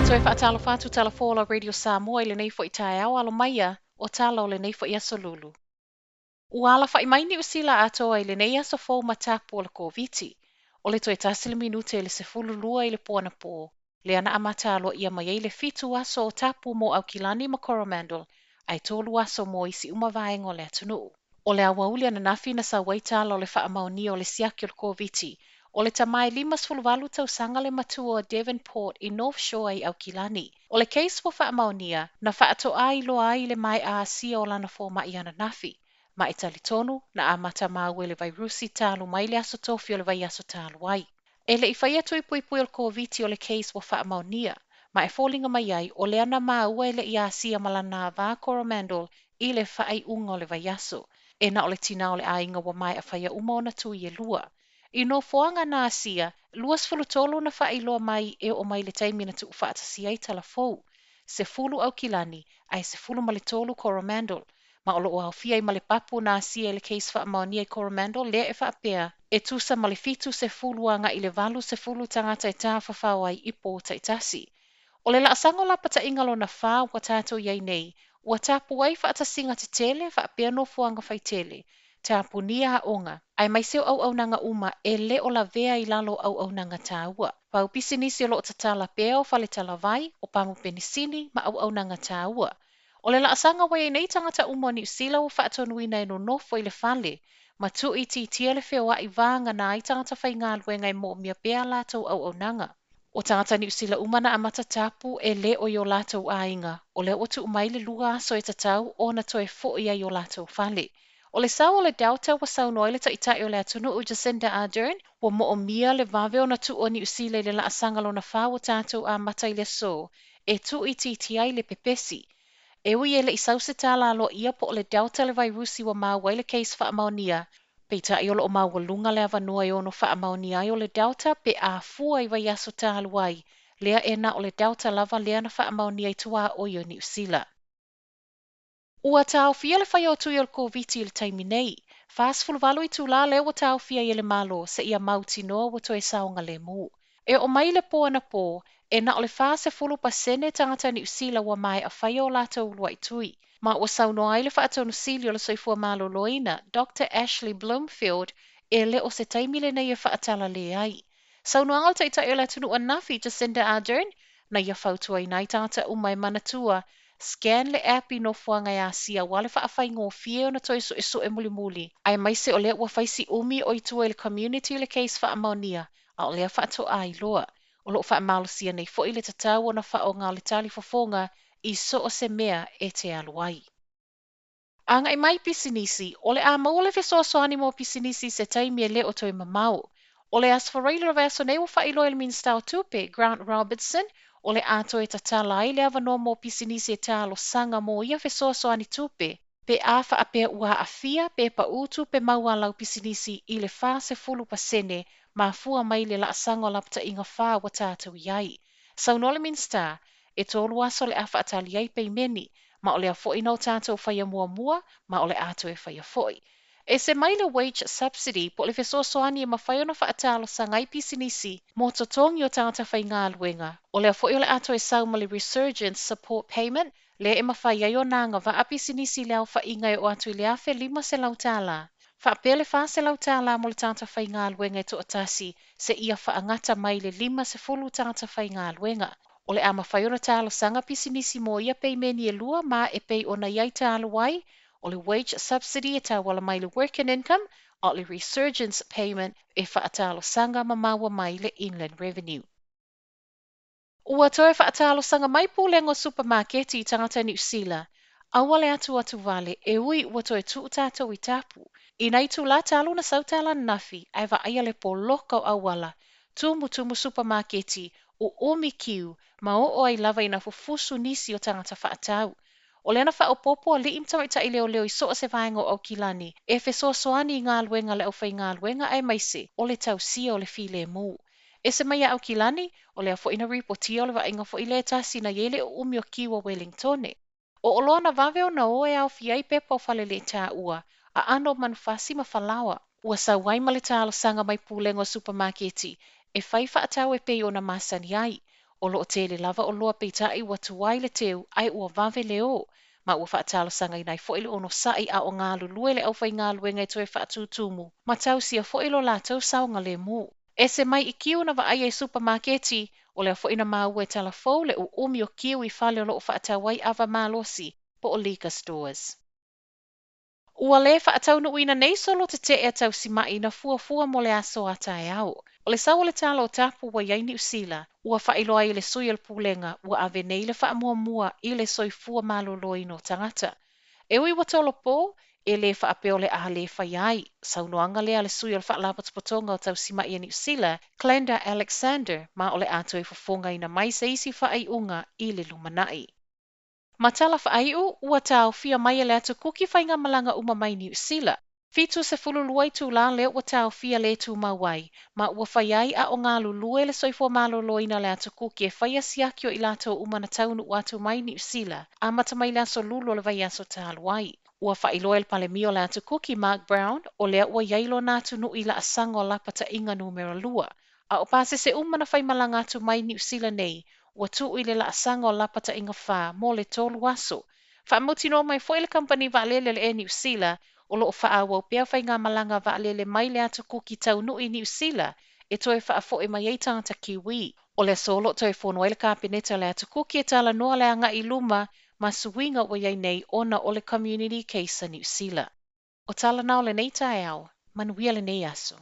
Toe faatalofa atu Tala Fou o la Radio Samoa i lenei foi taeao alo maia o tala o lenei foi aso Lulu. Ua alafaʻi mai Niu Sila atoa i lenei aso fou ma tapu o le Koviti. O le toe tasi le minute i le 12 i le po anapo, lea na amata aloaia mai ai le 7 aso o tapu mo Aukilani ma Coromandel, ae 3 aso mo isi uma vaega o le atunuu. O le aoauli ananafi na sau ai tala o le faamaonia o le siaki o le Koviti, o le tama e 58 tausaga le matua o Devonport i North Shore i Aukilani. O le case ua faamaonia, na faatoa iloa ai i le maea asia o lana fomaʻi ananafi. Ma e talitonu, na amata maua i le vairusi talu mai le aso tofi o le vaiaso talu ai. E le i faia tui puipui o le Koviti o le case ua faamaonia, ma e foliga mai ai o lea na maua e le i asia ma lana va Coromandel i le faaiuga o le vaiaso. E na o le tinā o le aiga ua maea faia uma ona tui e lua. I nofoaga na asia, 23 na faailoa mai e oo mai le taimi na tuufaatasia ai tala fou. 10 Aukilani, ae 13 Coromandel. Ma o loo aofia ai ma le papu na asia i le case faamaonia i Coromandel lea e faapea e tusa ma le 70 agai i le 80 tagata e tafafao ai i pō taitasi. O le laasaga o lapataiga lona 4 ua tatou i ai nei, ua tapu ai faatasiga tetele faapea nofoaga faitele, tapunia aoga, aemaise o auaunaga uma e le o lavea i lalo o auaunaga taua. Pau pisinisi o loo tatala pea o faletalavai, o pamu penisini ma auaunaga taua. O le laasaga ua i ai nei tagata uma o Niu Sila ua faatonuina e nonofo i le fale, ma tuuitiitia le feoai vagana ai tagata faigaluega e moomia pea a latou auaunaga. O tagata Niu Sila uma na amata tapu e le o i o latou aiga, o lea ua tuu mai le 2 aso e tatau ona toe foi ai o latou fale. O le sao o le Delta ua saunoa ai le taitai o le atunuu Jacinda Ardern, ua moomia le vave ona tuu o Niu Sila i le laasaga lona 4 ua tatou amata i le aso, e tuuitiitia ai le pepesi. E ui e le i sau se tala aloaia po o le Delta le vairusi ua maua ai le case faamaonia, peitai o loo maualuga le avanoa e ono faamaonia ai o le Delta pe a fua i vaiaso talu ai, lea e na o le Delta lava lea na faamaonia i tuaoi o Niu Sila. Ua taofia le faia o tui o le Koviti i le taimi nei. 48 itulā lea ua taofia ai e le Malo seia mautinoa ua toe saogalemu. E oo mai le po anapo, e na o le 40% tagata Niu Sila ua maea faia o latou uluai tui. Ma ua saunoa ai le faatonusili o le soifua maloloina, Dr. Ashley Bloomfield, e le o se taimi lenei e faatalale ai. Saunoaga o le taitai o le atunuu ananafi, Jacinda Ardern, na ia fautuaina ai tagata uma e manatua, scan le app i nofoaga e asia aua le faafaigofie ona toe suesue mulimuli, aemaise o lea ua fai si umi o i tua i le community le case faamaonia, a o lea faatoa iloa. O loo faamalosia nei foi le tatau ona faaaoga o le talifofoga i so o se mea e te alu ai. Agai mai pisinisi, o le a maua le fesoasoani mo pisinisi se taimi e le o toe mamao. O le Aso Faraile o le vaiaso nei ua faailoa e le Minisita o Tupe, Grant Robertson, o le a toe tatala ai le avanoa mo pisinisi e talosaga mo ia fesoasoani tupe, pe a faapea ua aafia pe paū tupe maua a lau pisinisi i le 40% mafua mai le laasaga o lapataiga 4 ua tatou i ai. Saunoa le Minisita, e 3 aso le a faatali ai peimeni, ma o lea foi na o tatou faia muamua, ma o le a toe faia foi. E se mai le wage subsidy po o le fesoasoani e mafai ona faatalosaga ai pisinisi mo totogi o tagata faigaluega. O lea foi o le a toe sau ma le resurgence support payment, lea e mafai ai ona agavaa pisinisi i le aofaiga e oo atu i le $1,500. Faapea le $400 mo le tagata faigaluega e toatasi seia faagata mai le 50 tagata faigaluega. O le a mafai ona talosaga pisinisi mo ia peimeni e 2 ma e pei ona i ai talu ai, o le wage subsidy e tauala mai le work and income, a o le resurgence payment e faatalosaga ma maua mai le Inland Revenue. Ua toe faatalosaga mai pulega o supamaketi i tagata Niu Sila, aua le atu atu vale e ui ua toe tuu tatou i tapu. I nai itulā talu na sau tala ananafi, ae vaaia le poloka o auala, tumutumu supamaketi, uumi kiu, ma oo ai lava ina fufusu nisi o tagata faatau. O lea na faaopoopo alii ma tamaitai leoleo i so o se vaega o Aukilani e fesoasoani i galuega a le aufaigaluega aemaise o le tausia o le filemu. Ese mai ia Aukilani, o lea foi na ripotia o le vaaiga foi lea e tasi na i ai le uumi o kiu a Wellingtone. O oloa na vave ona o e aofia ai pepa o faleletaua, aano o manufasi ma falaoa. Ua sau ai ma le talosaga mai pulega o supamaketi e fai faatau e pei ona masani ai. O lo o tele lava oloa peitai ua tuai le teu ae ua vave le o, ma ua faatalosagaina ai foi le onosa'i a o galulue le aufaigaluega e toe faatutumu ma tausia foi lo latou saogalemu. Ese mai i kiu na vaaia i supamaketi, o lea foi na maua e Tala Fou le uumi o kiu i fale o lo o faatau ai ava malosi po o liquor stores. Ua le faataunuuina nei solo tetee a tausima'i na fuafua mo le aso a taeao. O le sau o le tala o tapu ua i ai Niu Sila, ua faailoa ai e le sui o le Pulega ua ave nei le faamuamua i le soifua maloloina o tagata. E ui ua tolopo, e le faapea o le a le faia ai. Saunoaga lea a le sui o le Faalapotopotoga o Tausima'i a Niu Sila, Glenda Alexander, ma o le a toe fofogaina mai se isi faaiuga i le lumanai. Ma tala faaiu, ua taofia mai e le Atu Kuki faigamalaga uma mai Niu Sila. 72 itulā lea ua taofia le tumau ai, ma ua fai ai a o galulue le soifua maloloina o le Atu Kuki e faia siaki o i latou uma na taunuu atu mai Niu Sila, amata mai le aso Lulu o le vaiaso talu ai. Ua faailoa e le Palemia o le Atu Kuki, Mark Brown, o lea ua i ai lona atunuu i laasaga o lapataiga numera lua. A o pasese uma na faimalaga atu mai Niu Sila nei, ua tuu i le laasaga o lapataiga 4 mo le 3 aso. Faamautinoa mai foi le kamupani vaalele a le Air New Sila, o lo o faaauau pea faigamalaga vaalele mai le Atu Kuki taunuu i Niu Sila e toe faafo'i mai ai tagata Kiwi. O le aso o lo o toe fono ai le Kapeneta o le Atu Kuki e talanoa le agai i luma ma suiga ua i ai nei ona o le Community Case a Niu Sila. O tala na o lenei taeao, manuia lenei aso.